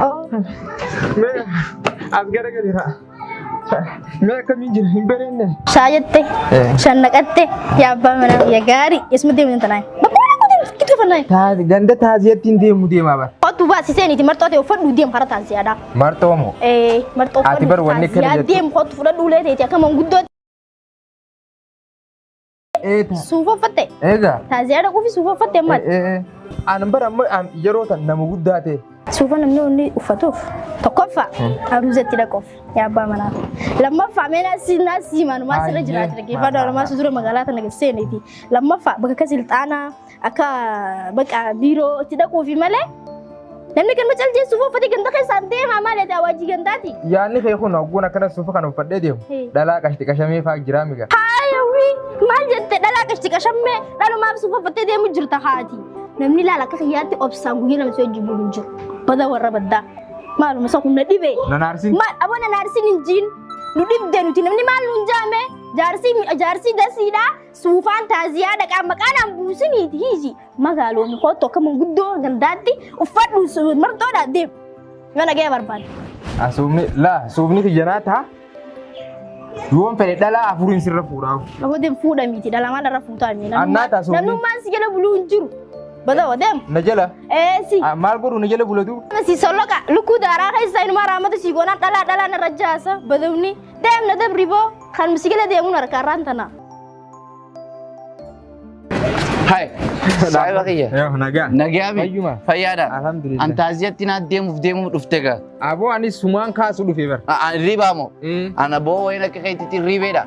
Mee as garagali haa. Mee akkamiin jira hin bareenne. Shaa jette, shannaqatte, yaa abbaa manaa biyya gaarii, isuma deemu tanaan. Bakka waan akka kitu fannaan. Taati ganda taaziyatti hin deemu deemaa bara. Kottu baasi seeniiti marxoo ta'e uffadhu deem karaa taaziyaadha. Marxoo moo? Ee marxoo Ati bar wanni akkana taaziyaa jettu. deem kottu fudhadhu ulee ta'eeti akka manguddoo Eeta. suufa uffatte. Egaa. Taaziyaa dhaquufi suufa uffatte ammaati. An bara amma an yeroo tan nama guddaa ta'e. Suufa namni wanni uffatuuf tokkoffaa aruuzatti dhaquuf yaa abbaa manaa. Lammaffaa mee naasii naasii maanumaa sirra Ayyee. jiraate dhaggeeffadhu anumaa dura magaalaa tana seeneeti. Lammaffaa bakka akka silxaanaa akka bakka biiroo itti dhaquufi malee namni kan macal suufa uffate ganda keessaan deemaa maali ati awaajii gandaati. Yaadni kee kun hogguun akkana suufa kana uffadhee deemu. Dhalaa qashti qashamee fa'aa jiraa miga. Haayawwi maal jette dhalaa qashti qashammee dhalumaaf suufa uffattee deemu jirta haati. Namni ilaala akka kiyyaatti obsaan guyyaa nama si wajjin bulu hin jiru. Bada warra baddaa. Maaluma isa humna dhibee. Nan aarsin. Maal aboo nan aarsin hin jiin. Nu dhibde nuti namni maal nuun jaame jaarsii jaarsii dasiidha suufaan taaziyaa dhaqaa maqaa naan buusiniiti hiiji magaaloomi kootu akka manguddoo gandaatti uffadhu marxoodha deem. Yoo nagaya barbaade. Suufni laa suufni kiyyanaa ta'a. Yoon fedhe dhalaa afuriin sirra fuudhaa. Aboo deem fuudha miti dhalamaan irra fuutaa miti. Annaa ta'a suufni. Namnummaan si jala buluu hin jiru. Bada odeem. Na jala. Eesi. Maal godhu na jala bulatu? Si soloqa lukkuu daaraa keessa inuma raamata si goonaan dhalaa dhalaa narra jaasa badawni deem na dabri boo kan si jala deemuun harkaarraan tana. Hai, saahiba kiyya. Yoo nagaa. Nagaa mi? Fayyuma. Fayyaadha. Alhamdulillah. An taaziyatti naa deemuuf deemuuf dhufte gaa. Aboo ani sumaan kaasu dhufe bara. An riibaa moo? Ana boo wayin akka keetitti riibeedha.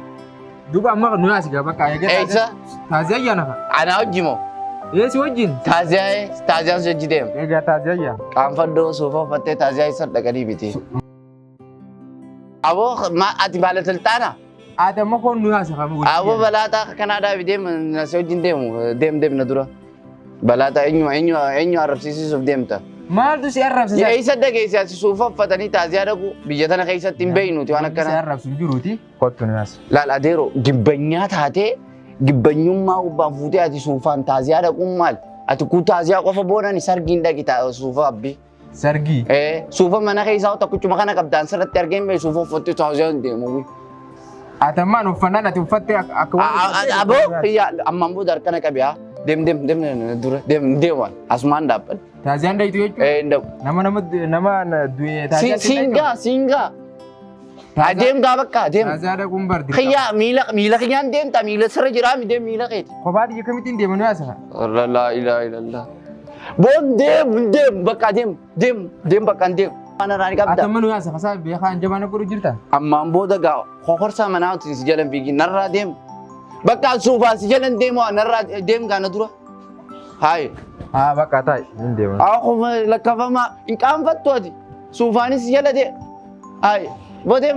Duuba amma nu yaasi gaa bakka eegaa. Eessa? Taaziyaa ayyaana fa. Ana hojii moo? Ee si wajjin. Taaziyaa taaziyaan si hojii deema. Egaa taaziyaa ayyaana. Qaanfadhoo suufa uffattee taaziyaa isa dhaqanii miti. Aboo ati baala silxaana? Ati amma koon nu yaasi qabu. Aboo balaataa kanaa dhaabi deem na si wajjin deemu deem deem na dura. Balaataa eenyu eenyu eenyu arrabsiisuuf deemta. Maaltu si arrabsisa? Eessa dhageesse ati suufa uffatanii taaziyaa dhaqu biyya tana keessatti hin beeknuti waan Si akkanaa. arrabsu hin jiruuti. Kottu nu yaasi. Laal adeero gibbanyaa taatee gibbanyummaa gubbaan fuutee ati suufaan taaziyaa dhaquun maal? Ati kun taaziyaa qofa boonan sargiin dhaqi suufa abbi. Sargii. Suufa mana keessaa tokkichuma kana qabdaan sirratti argeen bee suufa uffattee taaziyaa hin deemu. Ati ammaan uffannaan ati uffatte akka waan. Aboo kiyya ammaan booda harkana qabi haa. Deem deem deem dura deem deemaan asumaan dhaabbadha. Taaziyaan dhayitu jechuudha. Hin dhaqu. Nama nama nama du'e taaziyaa. Siingaa siingaa. Adeem gaa bakka adeem. Taaziyaa dhaquun bar dirqama. Kiyya miila miila kiyyaan deemta miila sirra jiraa mi deem miila keeti. Kophaa biyya kamittiin deema nu yaasa? La ilaha illallah. Boon deem deem bakka deem deem deem bakka deem. Waan irraa ni Ati qabda. amma nu yaasa kasaa beekaa hanjabaa na godhu jirta? Ammaan booda gaa kokorsaa manaa uti si jalan fiigi narraa deem. Bakka suufaan si jalan deemu narraa deem gaa na dura. Hayi. Haa bakka taa'i hin deema. Akkuma lakkafamaa hin qaanfattu ati. Suufaanis si jala deem. Hayi. Boodee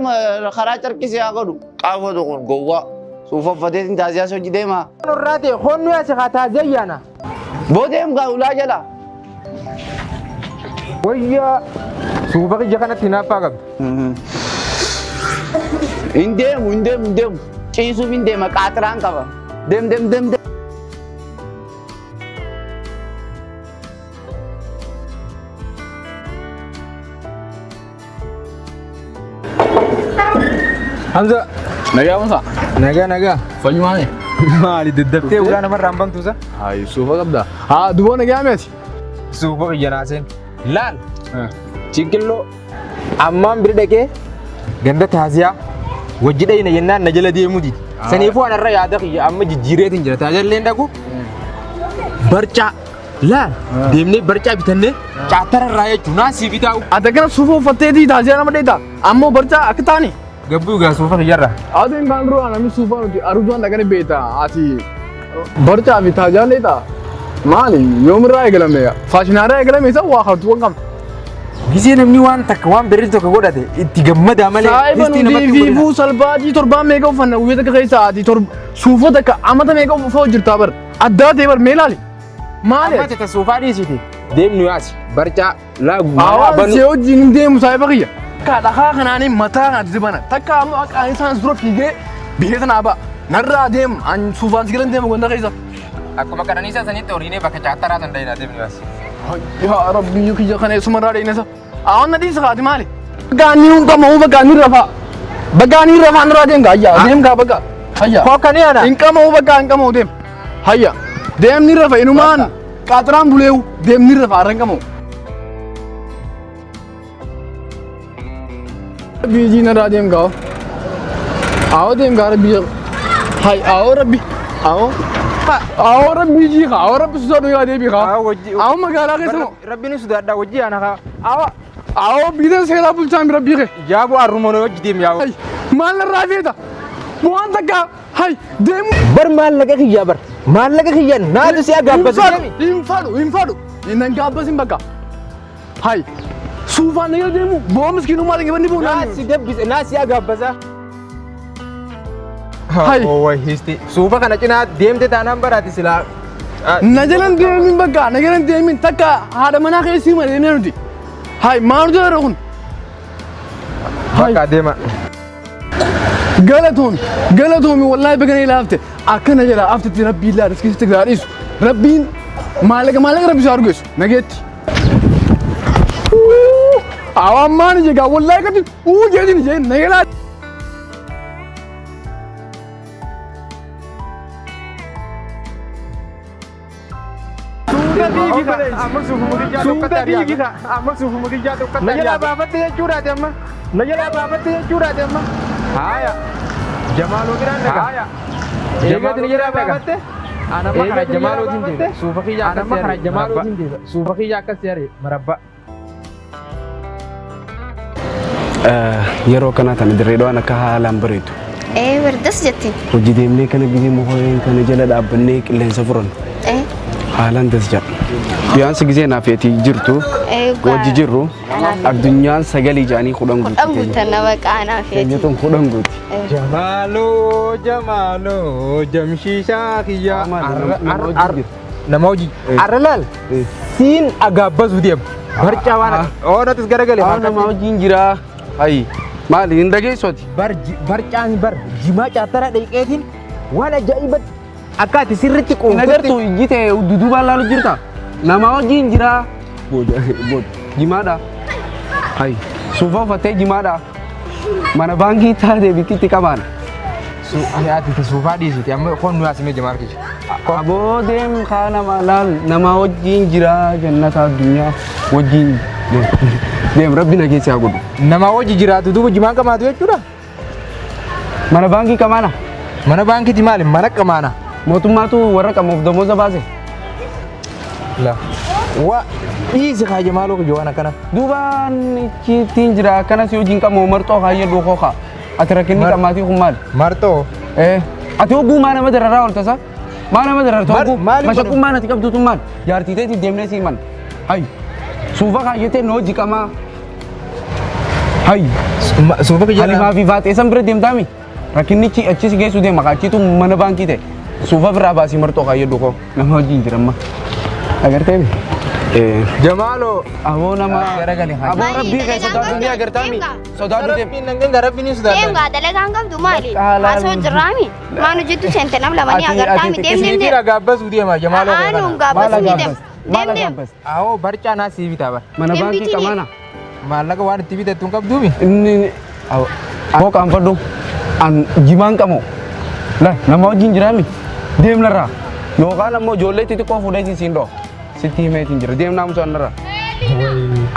karaa carqisee haa godhu. Qaanfatu kun gowwaa. Suufa uffatee taaziyaa hojii deemaa. Nurraa ta'e koon nu yaasa kaa taaziyaa ayyaana. Boodee gaa ulaa jala. Wayyaa suufa kiyya kanatti hinaaffaa qabdi. Hin deemu hin deemu hin deemu. Ciisuuf hin deema qaaxiraan qaba. Deem deem deem deem. Hamza Nagaa Musa. nagaa nagaa. Fayyumaani. Maali daddaftee ulaa namarraa hin bantuusa? Hayi suufa qabda. Haa duboo nagaa meeti. Suufa kiyya naaseen. Laal cinqilloo ammaan bira dhaqee ganda taaziyaa wajji dhayina jennaan na jala deemuu didi. Saniifuu anarra yaada kiyya amma jijjiireetiin jira. Taaziyaallee dhaqu barcaa laal deemnee barcaa bitannee caattara irraa jechuun naa sii bitaa'u. Ati akkana suufa uffatteetii taaziyaa nama dheeta. Ammoo barcaa akka taani. Gabbuu egaa suufa kiyyarra. Atiin kan duraan namni suufa nuti aruujaan dhaqanii beekta. Ati barcaa fi taaziyaan dheeta. Maali yoomirraa eegalame? Faashinaarraa eegalame isa waa hartu waan qabna. Gisee namni waan takka waan birrii tokko godhate itti gammadaa malee Saayiba distii nuti namatti hin godhina. fiifuu salbaatii torbaan meeqa uffanna guyyaa takka keessa ati suufa takka amata meeqa uffaa jirtaa bar. Addaa ta'e bar mee ilaali. Maali? Amma tata suufaa dhiisiti. Deemnu yaasi barcaa laagu manaa Awaan banu. si wajjin hin deemu saayiba kiyya. Akka dhakaa kanaanii mataa kanatti dibana. Takka ammoo akka ani isaan dura fiigee biyya tanaa ba'a. Narraa deemu an suufaan si galan deemu ganda keessa. Akkuma qananiisaa sanitti horiinee bakka caattaraa san dhayinaa deemnu yaasi. Yaa Rabbi kiyya kana eessumarraa dhayinasa. Awon na dhiisi kaati maali? Bakka inni hin qama'u bakka inni rafaa. Bakka inni rafaa nurraa deem gaa hayya deem gaa bakka. Hayya. Kookanii ana. Hin qama'u bakka hin qama'u deem. Hayya. Deem ni rafa inumaan qaaxiraan buleewu deem ni rafa arra hin qama'u. Rabbii narraa deem gaa. Awoo deem gaa rabbii. Hay awoo rabbi. Awoo. Awoo rabbii jii kaa awoo rabbi sodaadhu yaa deebii kaa. Awoo magaalaa keessa moo. Rabbiin sodaadha wajji ana kaa. Awa. Awoo biiteen seeraa bulchaan rabbii kee. Yaaboo arrumoon wajji deem yaaboo. Hay maal narraa feeta? Waan takka hay deemu. Bar maallaqa kiyyaa bar. Maallaqa kiyyaa naatu si agaabbatu deemi. Hin fadhu hin fadhu. Hin gaabbasin bakka. Hay suufaan na deemu boo miskiinummaa dhaggeeffanni boonaan. Naasi dabbise naasi agaabbasa. Hay. Histi. Suufa kana cinaa deemte taanaan baraati silaa. Na jalan deemin bakka na jalan deemin takka haadha manaa keessi malee deemnee nuti. Hay maal jala kun. Bakka deema. Galatoomi galatoomi wallaahi bagana ilaafte akkana jala aftetti rabbii illaa riskiisitti gaadhiisu rabbiin maallaqa maallaqa rabbi isaa argeessu nageetti. Awaan maani jegaa wallaahi gadi uu jeetiin jeen nagelaa. Suuta fiigi ka. Amma suufuma kiyyaa tokkotti. Na jalaa baafatte jechuudhaati amma. Na jalaa baafatte jechuudhaati amma. Haaya. Jamaaloo biraan dhaga. Haaya. Eegatti na jalaa baafatte. Anamma kana jamaalootiin deema. Suufa kiyyaa akkas yaare. Jamaalootiin deema. Suufa kiyyaa akkas yaare marabba. Yeroo kana tana dirree dhawaan akka haalaan bareedu. Ee bardas jetti. Hojii deemnee kana gisee mukoleen kana jala dhaabbannee qilleensa furan haalaan das jedha. Biyyaansi gisee naaf eetii jirtu hojii jirru addunyaan sagalii ja'anii kudhan Kudhan guutti. guutan nama qaanaa feeti. Keenyatuun kudhan guutti. Jamaaloo jamaaloo jamshiishaa kiyyaa. Nama hojii jiru. Nama hojii. Arra laal. Siin agaabbasuu deema. Barcaa waan oonatis garagale. Nama hojiin jira. Hayi maali hin dhageessu ati? Bar barcaan bar jimaa caattara dheeqeetiin waan ajaa'ibatti akka ati sirriitti Hin quuftutti. agartu ijji ta'e dudduubaan laalu jirta. Nama hojiin jira. Booda booda jimaadha. Hayi suufa uffattee jimaadha. Mana baankii taatee bikkitti qabaan. Ati suufaa dhiisiti amma koon nu yaasimee jamaal kiyya. Aboo deem kaa nama laal nama wajjin jira jannata addunyaa wajjin deem rabbi na keessa haa godhu. Nama hojii jiraatu duuba jimaan qamaatu jechuudha. Mana baankii qamaana. Mana baankiiti maali? Mana qamaana. Mootummaatu warra qamuuf damooza baase. La. Wa dhiisi kaa jamaaloo kiyya waan akkana. Duubaan ittiin jira akkana si wajjin qamu marxoo kaayyadhu kooka. Ati rakkinni qamaatii kun maali? Marxoo. Ati hogguu maa nama dararaa ooltasa? Maa nama dararta hogguu? Maali Mashaqqummaan ati qabdu tun maali? Jaartii teetiif deemnee sii mana. Hayi. Suufa kaayyatee na hojii qamaa. Hayi. Suufa kiyya. Halimaa fi faaxee san bira deemtaami. Rakkinnichi achi si geessu deema achiitu mana baankii ta'e. Suufa biraa baasii marxoo kaayyadhu koo nama wajjin jira amma. Agartee? Jamaaloo. Aboo nama. Garagali haa. Aboo rabbii kee sodaadhu ni agartaami. Sodaadhu deem. Rabbiin nan ganga rabbiin ni sodaadha. Deem gaa dalagaan qabdu maali? Haalaan- Haasoo jirraami. Maan hojjettu seente nam lamanii Ati- agartaami. ati- Deem deem Isii deem. fi ragaabbasuu deema jamaaloo koo Aanuun kana. gaabbasuu ni deem. Maal Deem deem. agaabbas? Awoo barcaa naa sii bitaa bar. Mana Deem baankii bitii qamaana. Maallaqa waan itti bitattu hin qabduumi. Inni aboo qaanfadhu. An jimaan qabu. La nama wajjin jiraami. Deem narraa. Yookaan ammoo ijoollee xixiqqoo fuudhee siin dhoo. Sitti himeetiin jira. Deem naamusa narraa.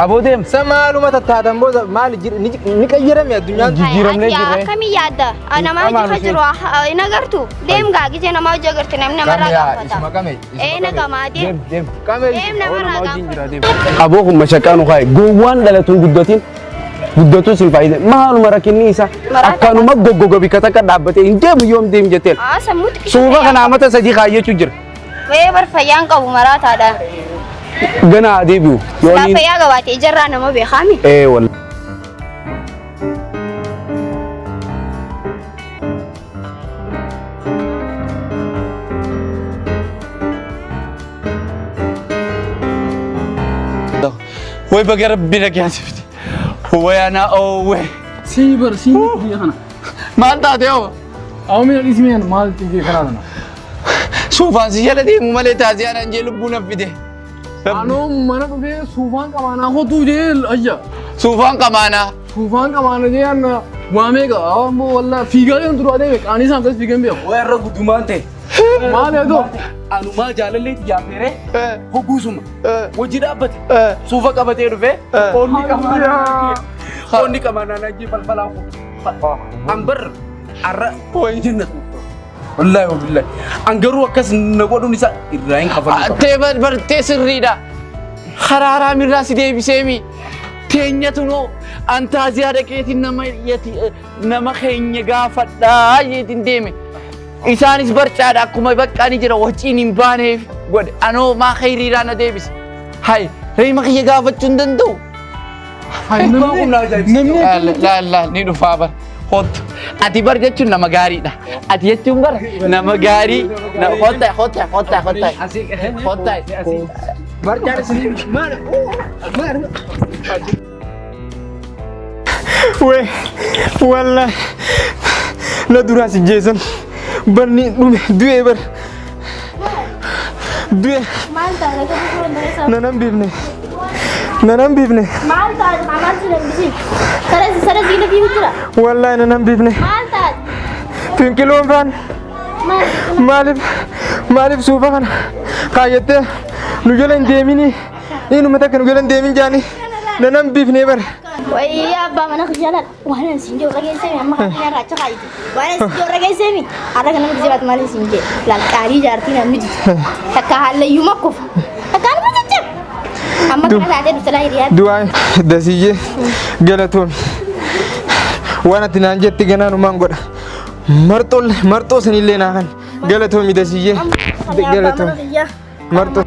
Aboo deem. Sa maaluma tattaatan booda maali ni qayyarame addunyaan. Jijjiiramnee Ati jirre. akkamii yaadda? Nama Qamaan hojii ishee. jiru hin agartu. Deem gaa gisee nama hojii agarte namni namarraa Qame yaa isuma gaafata. qame. Ee nagamaa deem. Deem deem. Qame. Deem namarraa gaafata. Aboo kun mashaqqaa nu kaaye. Gowwaan dhalatuun guddatiin guddatu siin faayida. Maaluma rakkinni isaa akkanuma goggoga bikka takka dhaabbatee hin deemu yoom deem jetteen. Aa sammuutti Suufa kana amata sadii kaayyachuu jira. Wee bar fayyaan qabu maraataadha. Gana haa deebi'u. Silaa Yooniin. fayyaa qabaate ijarraa nama beekaami. Ee wallaahi. Way baga rabbi nagaa sifte. Way ana oowwe. Sii bar sii biyya kana. Maal taate hoo? Awoo mi'a dhiisi mi'a maal biyya kanaa tana. Suufaan si jala deemu malee taasiyaan anjee lubbuu na fide. Anoo mana dhufee suufaan qamaanaa kootuu jee ayya. Suufaan qamaanaa. Suufaan qamaana jee anna waa meeqa ammoo wallaa fiigaa jiran dura adeeme qaanii isaan keessa fiigan beeku. Waa irra gudumaan ta'e. Maal yaa ta'u? Anumaa jaalalleetti jaafeeree hogguusuma hojii dhaabbate suufa qabatee dhufee qoonni qamaanaa qoonni qamaanaa najjii falfalaa koo. An bar arra jennatu. Wallaahi wabillahi. An garuu akkas na godhuun isaa irraa hin kafalu. Tee bartee sirriidha. Karaa raamirraa si deebiseemi. Teenyatu noo an taaziyaa dhaqeetiin nama nama keenya gaafadhaa jeetiin deeme. Isaanis barcaadha akkuma baqqaani jira waciin hin baaneef godhe. Anoo maa khayriidhaa na deebise. Hay reema kiyya gaafachuu hin danda'u. Namni Laal laal ni dhufaa bar. Hottu. Ati bar jechuun nama gaariidha. Ati jechuun bar nama gaarii. Hotta hotta hotta hotta. Hotta. Wee wallahi na duraa si jeesan barni dhume du'ee bar du'e Maal taate akka bu'uura hin nan hambifne nan hambifne Maal taate maal si lambisi? Sara sara siina fiigu jira. wallahi nan hambifne Maal taate? finqiloon faan Maal? maaliif maaliif suufa kana kaayyattee nu jala hin deemini inuma takka nu jala hin deemin jaani nan hambifne bar Wayii abbaa mana kiyyaa laal waan ani siin jiru dhageessee amma kan irraa achi kaayitu. Waan ani siin jiru dhageessee mi har'a kan nama gisee maal siin jee laal qaalii jaartii namni jitu. Takka hallayyuu makkufa. Takka nama jajjab. Amma kana taatee dhufte laa hiriyaa. Du'aa dasiyyee galatoomi. Waan ati naan jette ganaanumaan godha. Marxoo marxoo sanillee naa kan galatoomi dasiyyee Abbaa mana galatoomi kiyyaa. marxoo.